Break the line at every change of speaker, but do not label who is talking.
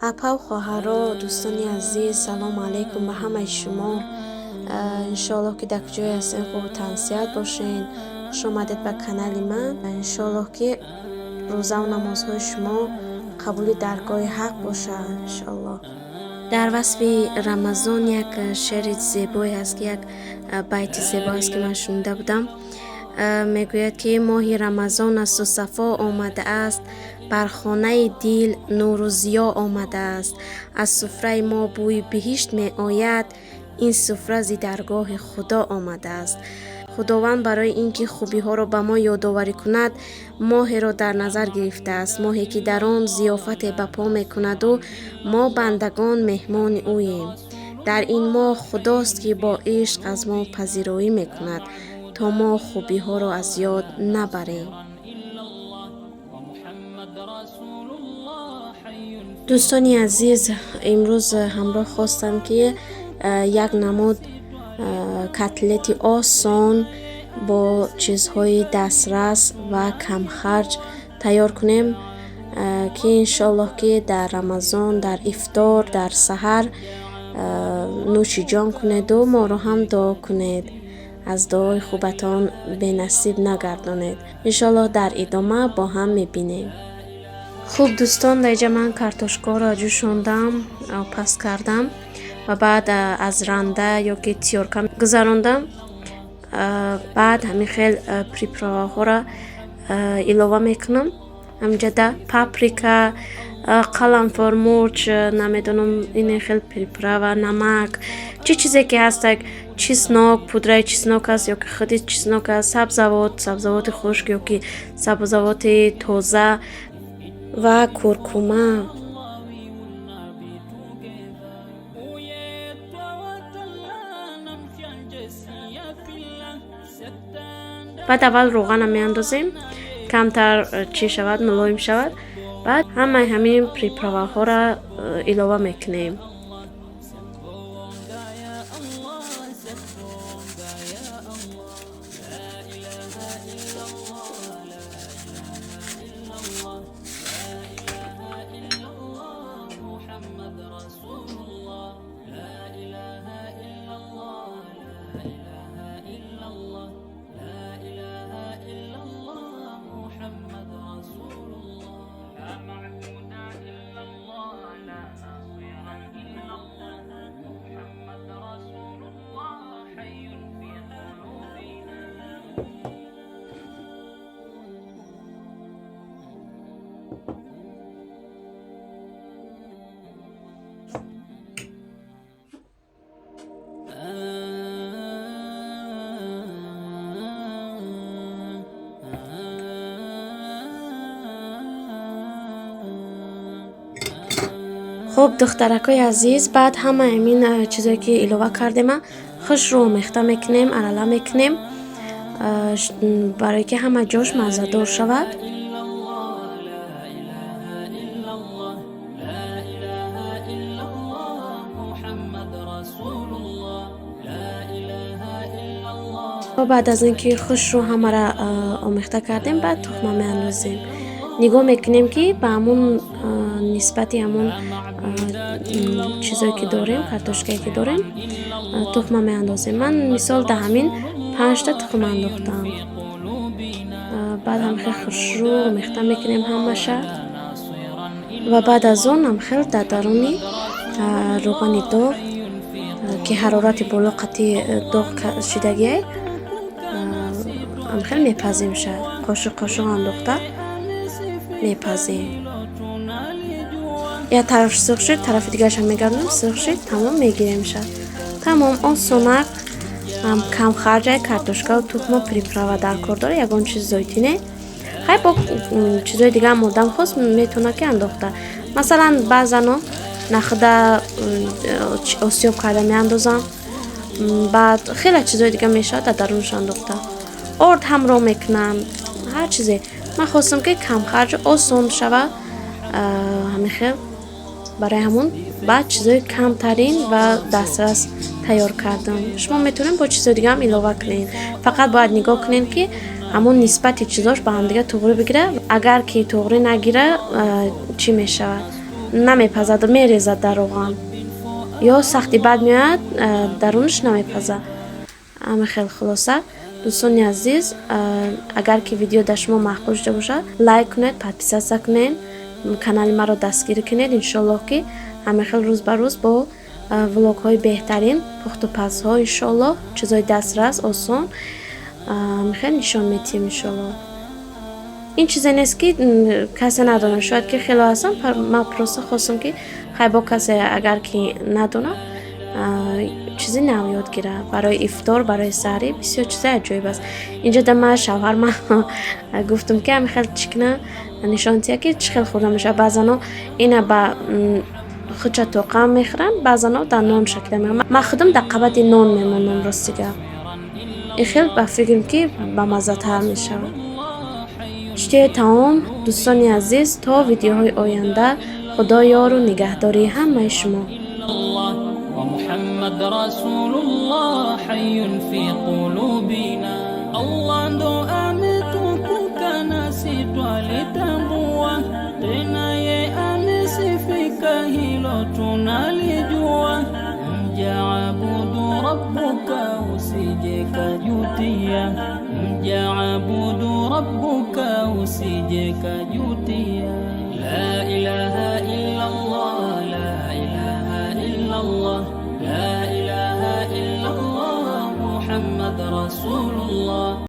Апаву хоҳаро, дӯстони азиз, салому алайкум ба ҳамаи шумо. Иншоаллоҳ, ки дар куҷое ҳастен, хубу тансиҳат бошен. Хуш омадед ба канали ман. Иншоаллоҳ, ки рӯзаву намозҳои шумо қабули даргоҳи ҳақ бошад, иншоаллоҳ. Дар васфи Рамазон як шеъри зебое ҳаст, ки як байти зебо аст, ки ман шунида будам. Мегӯяд, ки моҳи Рамазон асту сафо омадааст, бар хонаи дил нуру зиё омадааст, аз суфраи мо бӯи биҳишт меояд, ин суфра зи даргоҳи Худо омадааст. Худованд барои ин ки хубиҳоро ба мо ёдоварӣ кунад, моҳеро дар назар гирифтааст, моҳе ки дар он зиёфате ба по мекунаду мо бандагон меҳмони ӯем. Дар ин моҳ Худост, ки бо ишқ аз мо пазироӣ мекунад, то мо хубиҳоро аз ёд набарем. Дӯстони азиз, имрӯз ҳамроҳ хостам, ки як намуд котлети осон бо чизҳои дастрас ва камхарҷ тайёр кунем, ки иншоаллоҳ, ки дар Рамазон, дар ифтор, дар саҳар нӯши ҷон кунеду моро ҳам дуо кунед, аз дуои хубатон бенасиб нагардонед. Иншоаллоҳ, дар идома бо ҳам мебинем. Хуб, дӯстон, дар инҷа ман картошкаро ҷӯшондам, паст кардам ва баъд аз ранда ё ки тёрка гузарондам. Баъд ҳамин хел приправаҳоро илова мекунам. Ҳаминҷода паприка, қаламфур, мурч, намедонам, ин хел приправа, намак, чӣ чизе ки ҳастак, чеснок, пудраи чеснок аст ё ки худи чеснок аст, сабзавот, сабзавоти хушк ё ки сабзавоти тоза ва куркума. Баъд аввал равғана меандозем, камтар чӣ шавад, мулоим шавад. Баъд ҳамаи ҳамин приправаҳоро илова мекунем. Хуб, духтаракҳои азиз, баъд ҳамаи ҳамин чизое ки илова кардема, хушрӯ омехта мекунем, арала мекунем, барое ки ҳама ҷош маззадор шавад. Баъд аз ин ки хушрӯ ҳамаро омехта кардем, баъд тухма меандозем. Нигоҳ мекунем, ки ба ҳамун нисбати ҳамун чизое ки дорем, картошкае ки дорем, тухма меандозем. Ман, мисол, дар ҳамин панҷта тухм андохтам. Баъд ҳамхел хушрӯ омехта мекунем ҳамаша ва баъд аз он ҳамхел дар даруни равғани доғ, ки ҳарорати боло қатъи доғ шидагиай, ҳамхел мепаземша. Қошуқ қошуқ андохта мепазем. Як тарафш сурх шуд, тарафи дигарашам мегардонем, сурх шуд, тамом, мегиремша. Тамом, осонак, камхарҷай. Картошкаву тухму приправа дар кор дора, ягон чиз зоитӣ не. Хай, бо чизои дигаам одам хост, метавонад ки андохта. Масалан, баъзано нахӯда осиёб карда меандозам. Баъд хеле чизои дига мешавад дар дарунаш андохта. Орд ҳамроҳ мекунам, ҳар чизе. Ман хостам, ки камхарҷу осон шавад, ҳамин хел барои ҳамун баъд чизои камтарин ва дастрас тайёр кардам. Шумо метавонед бо чизои дигаам илова кунед, фақат бояд нигоҳ кунед, ки ҳамон нисбати чизош ба ҳамдига туғрӣ бигира. Агар ки туғрӣ нагира, чӣ мешавад? Намепазад, мерезад дар роған ё сахти бад меояд, дарунаш намепазад. Ҳама хел. Хулоса, дӯстони азиз, агар ки видео дар шумо маъқул шуда бошад, лайк кунед, подписаться кунед, канали маро дастгирӣ кунед. Иншоаллоҳ, ки ҳама хел рӯз ба рӯз бо влогҳои беҳтарин, пухтупазҳо, иншоаллоҳ, чизҳои дастрас, осон хел нишон медиҳем, иншоаллоҳ. Ин чизе нест, ки касе надонад. Шояд ки хело ҳастанд. Ман просто хостам, ки хай, бо касе агар ки надонад, чизи нав ёд гирад. Барои ифтор, барои саҳрӣ бисёр чизои аҷоиб аст. Инҷо да ман шавҳар ман гуфтам, ки ҳами хел чӣ кина, нишон диҳа, ки чӣ хел хӯрда мешавад. Баъзано ина ба худша тоқа мехӯранд, баъзано дар нон шакида мехӯранд. Ман худам дар қабати нон мемонам. Рости гап, ин хел ба фикрам, ки бамаззатар мешавад. Иштиҳои таом. Дӯстони азиз, то видеоҳои оянда Худо ёру нигаҳдори ҳамаи шумо.
ومحمد رسول الله حي في قلوبنا. Allah ndo ametukuka nasi twalitambua, tena ye amesifika, hilo tunalijua. Mja abudu rabbuka, usije kajutia. Mja abudu rabbuka, usije kajutia.